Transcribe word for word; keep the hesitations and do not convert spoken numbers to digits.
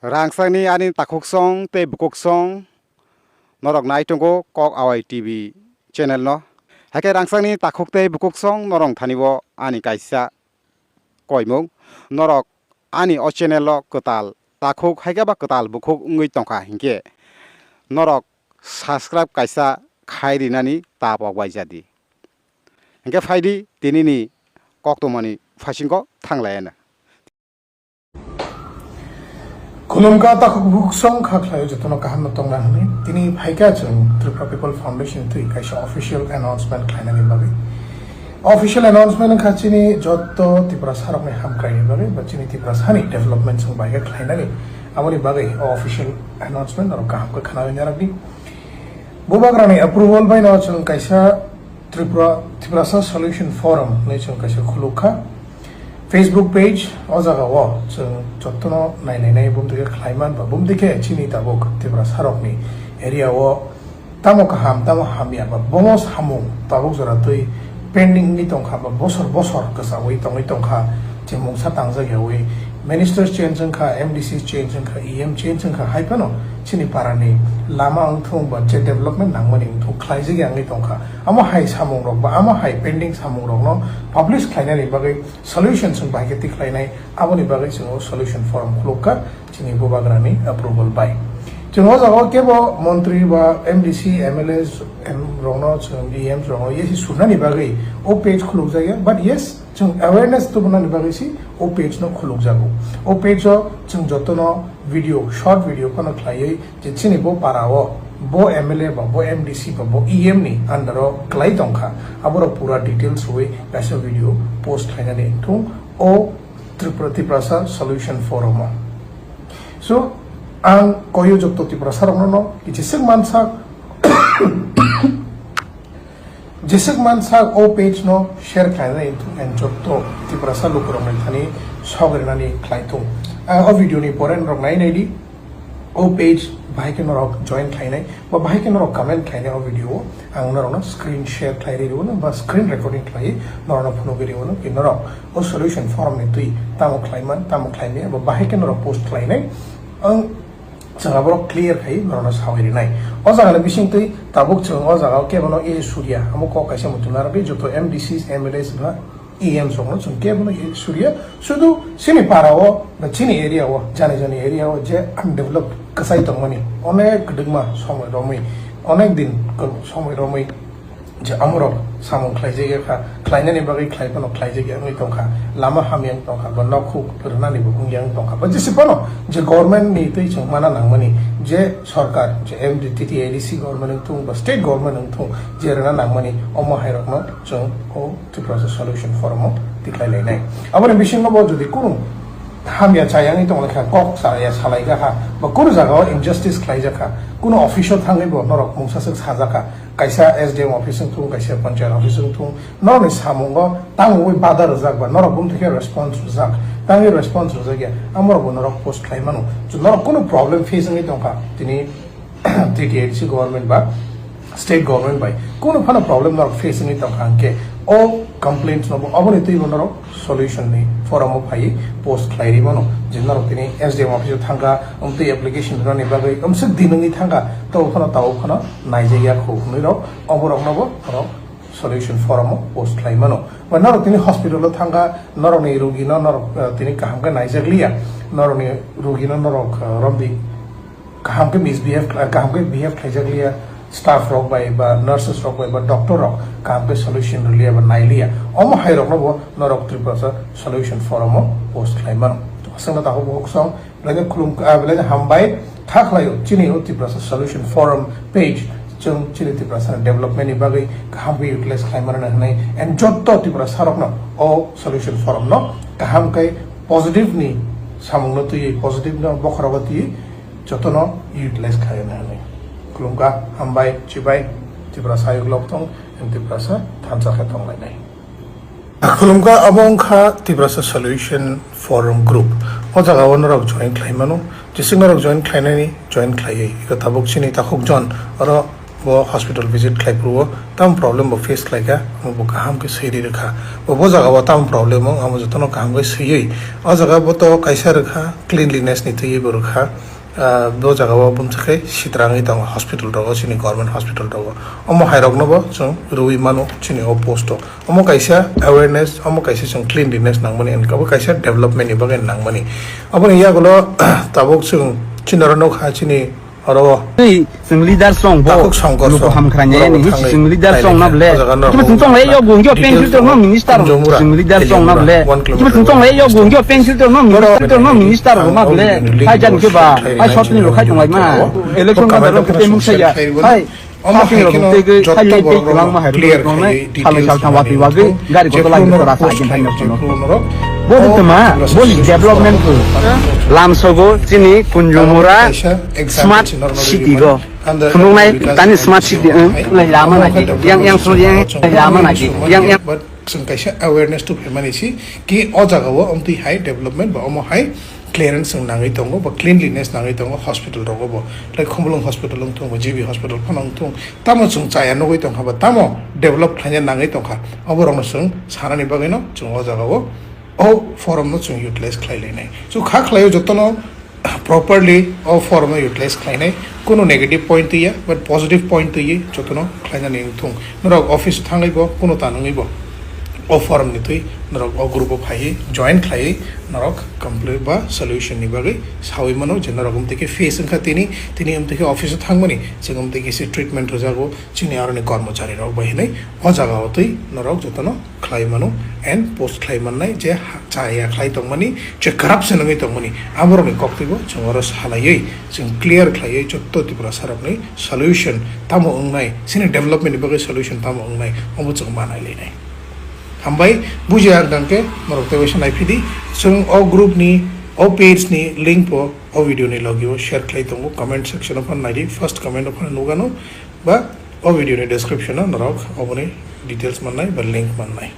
Rangchakni ani takhuksong tei bukuksong norok nai tongo Kok Awai T V channel no. Haikhe rangchakni takhuk tei bukuksong norok thani bo ani kaisa koimung. Norok ani o channel o kwtal takhuk haikhe ba kwtal bukhuk wngwi tongkha hinkhe norok subscribe kaisa khai rinani ta pok bai jadi. Hinkhe phaidi tinini koktwmani phasingo thanglaiya na. Khulumkha takhuk bukhuk song kha khlaio jotono kaham no tongna hwnwi tini phaikha chwng Tripura People Foundation twi kaisa official announcement khlainani bagwi. Official announcement wngkha chini jotto Tiprasa rokni hamkraini bagwi ba chini Tiprasani development chwng bai khe khlainani, aboni bagwi o official announcement norok kaham khe khnawi narwkdi. Bubagrani approval bai no chwng kaisa Tripura, Tiprasa Solution Forum hinwi chwng kaisa khuluk kha. Facebook page o jaga o chwng jotono nai nai nai bumtwi khe khlai man ba bumtwi khe chini tabuk Tiprasa rokni area o tamo kaham tamo hamya ba bomo samung tabuk jora twi pending wngwi tongkha ba bosor bosor kwchaui tongwi tongkha, je mungsa tangjak yaui minister change wngkha, M D C change wngkha, E M change wngkha, hai phano chini parani lama wngthung ba je development nangmani wngthung khlaijak ya wngwi tongkha. Amo hai samung rok ba amo hai pending samung rokno publish khlainani bagwi solution chwng bai khe tikhlainai, aboni bagwi chwng o solution forum khulukha chini bubagrani approval bai. Chwng o jaga o kebo montri ba M D C, M L A rokno chwng E M rokno yesi surnani bagwi o page khulukjak ya, but yes, chwng awareness tubunani bagwi si o page no khulukjago. O page o chwng jotono video, short video phano khlaiwi je chini bo para o bo M L A ba bo M D C ba bo E M ni under o klai tongkha, aborok pura details wi kaisa video post khlainani wngthung o Tripura, Tiprasa Solution Forum o. So ang koyo jokto Tiprasa rokno no kichesik mansak jeswk mansak o page no share khlainani wngthung and jotto Tiprasa lukurokni thani sogrinani khlai thung. Ah, o video ni pore norok nai nai di, o page bahai khe norok join khlainai ba bahai khe norok comment khlainai o video o. Ang norokno screen share khlai ri rwno ba screen recording khlai norokno phunugwi rwno ki norok o solution forum ni twi tamo khlaiman tamo khlaimaya ba bahai khe norok post khlainai. Ang Chwng aborok clear khai norokno sawi rinai. O jagani bisingtwi tabuk chwng o jagao kebono e surya, amo kok kaisa muchung narwgwi joto M D Cs, M L As ba E M rokno chwng kebono e surya. Sudu chini para o ba chini area o, jani jani area o je undeveloped kwchai tongmani onek kwdwkma somoi romwi, onek din somoi romwi je amorok samung khlaijak ya kha, khlainani bagwi khlai phano khlaijak ya wngwi tongkha, lama hamya wng tongkha, ba nokhuk rwnani bo wngya wng tongkha, ba jese phano je government ni twi chwng mana nangmani, je sorkar, je M D, T T A D C government wng thung ba state government wng thung, je rwna nangmani, omo hai rokno chwng o Tiprasa Solution Forum o tikhlai lainai. Aboni bisingo bo jodi kunu hamya chaya wngwi tonglaikha, kok chaya salaikha ha, ba kunu jagao injustice khlaijak kha, kunu office o thangwi bo norok mungsa swk sajak kha, kaisa S D M office wng thung, kaisa panchayat office wng thung, norokni samungo tangwi bada rwjak ba norok bumtwi khe response rwjak, tangwi response rwjak ya, amorok bo norok post khlai mano. Norok kunu problem face wngwi tongkha tini T T A D C government ba state government bai kunu phano problem norok face wngwi tongkha, hwnkhe o complaints no bo oboni twi bo norok solution ni forum o phaiwi post khlai ri mano, je norok tini S D M office o thangkha, amtwi application rwnani bagwi amswk din wngwi thangkha, to phano tao phano naijak ya kho hwnwi rok oborok no bo norok solution forum o post khlai mano. Ba norok tini hospital o thangkha, norokni rugi no norok, eh, tini kaham khe naijak liya, norokni rugi no norok, eh, romdi kaham khe misbehave, kaham khe behave khlaijak liya, staff rok bai ba nurses rok bai ba doctor rok kaham khe solution rwliya ba nailiya, omo hai rokno bo norok Tiprasa Solution Forum o post khlai mano. Aswkno tabuk bo kosong belai khulum, ah, belai hambai kha khlaio chini o Tiprasa Solution Forum page, chwng chini Tiprasa development ni bagwi kaham khe utilize khlai mano hwnwi and jotto Tiprasa rokno o Solution Forum no kaham khe positive ni samung no twiwi positive no bokhorogo twiwi jotono utilize khlaina hwnwi. Khulumkha, hambai, chibai, Tiprasa ayuk lok tong, and Tiprasa thansa khe tong lainai. Khulumkha, abo wngkha Tiprasa Solution Forum Group. O jaga o norok join khlai mano. Jeswk norok join khlainani, join khlaiwi. Iko tabuk chini takhuk jon, oro Bo hospital visit khlai phuru o tamo problem bo face khlai kha, omo bo kaham khe swi ri rwkha. Bo, bo jaga o tamo problem wng, amo jotono kaham khe swiwi. O jaga bo to kaisa rwkha, cleanliness ni twiwi bo rwkha. Ah, bo jaga o bumsa khe sitrangwi tongo hospital rogo, chini government hospital rogo. Omo hai rokno bo chwng rwui mano chini o post o. Omo kaisa awareness, omo kaisa chwng cleanliness nangmani, and abo kaisa development ni bagwi nangmani. Aboni yagulo tabuk chwng chini oro nukha, chini oro Tei chwng leader song bo takhuk songkor luku song, ham khwrang borok yani, thangwi chwng leader song na ble. O jaga no kiba chwng tong lai yo gung yo details pencil tong no minister, chwng leader song na ble. Kiba chwng tong lai yo gung yo pencil tong no minister, tong no minister ma ble. Hai jan kiba, hai short ni khai tong lai ma. Election ka daro ke muk saya. Hai. Omo hai kheno jotto borok rok clear khai details khai wagwi gari koto lagi rasa agin thangna phano. Bo tuma, bo development ko. Lamsogo chini Kunjumura smart city go. Phunuknai tani smart city, eh, lai lama naki, yang, yang so yang, lai lama naki, yang, yang. But chwng kaisa awareness to family si ki o jaga o omtwi hai development ba omo hai clearance chwng nangwi tongo ba cleanliness nangwi tongo hospital rogo bo. Like Khumulwng hospital wng thung ba G B hospital phano wng thung. Tamo chwng chaya nugwi tongkha ba tamo develop khlaina nangwi tongkha. Obo rokno chwng sanani bagwino chwng o jaga o o forum no chwng utilize khlai lainai. So kha khlaio jotono properly o forum no utilize khlainai, kuno negative point twiya, but positive point twiwi jotono khlainani wngthung. Norok office thangwi bo, kuno tanungwi bo, o forum ni twi norok o group o phaiwi join khlaiwi norok complete ba solution ni bagwi sawi mano je norok umtwi khe face wngkha tini, tini umtwi khe office o thangmani, chwng umtwi khe se treatment rwjago chini aroni kormochari rok bai hinwi o jaga o twi norok jotono khlai mano and post khlai mannai je ha-, chaya khlai tongmani, je corruption wngwi tongmani, aborokni koktwibo chwng oro salaiwi chwng clear khlaiwi jotto Tiprasarokni solution tamo wngnai, chini development ni bagwi solution tamo wngnai, obo chwng manai lainai. Hambai, bujiya wng tang khe norok tei waisa naiphidi, chwng o group ni, o page ni link bo o video ni logi o share khlai tongo, comment section o phano naidi, first comment o phano nugano, ba o video ni description o norok oboni details mannai ba link mannai.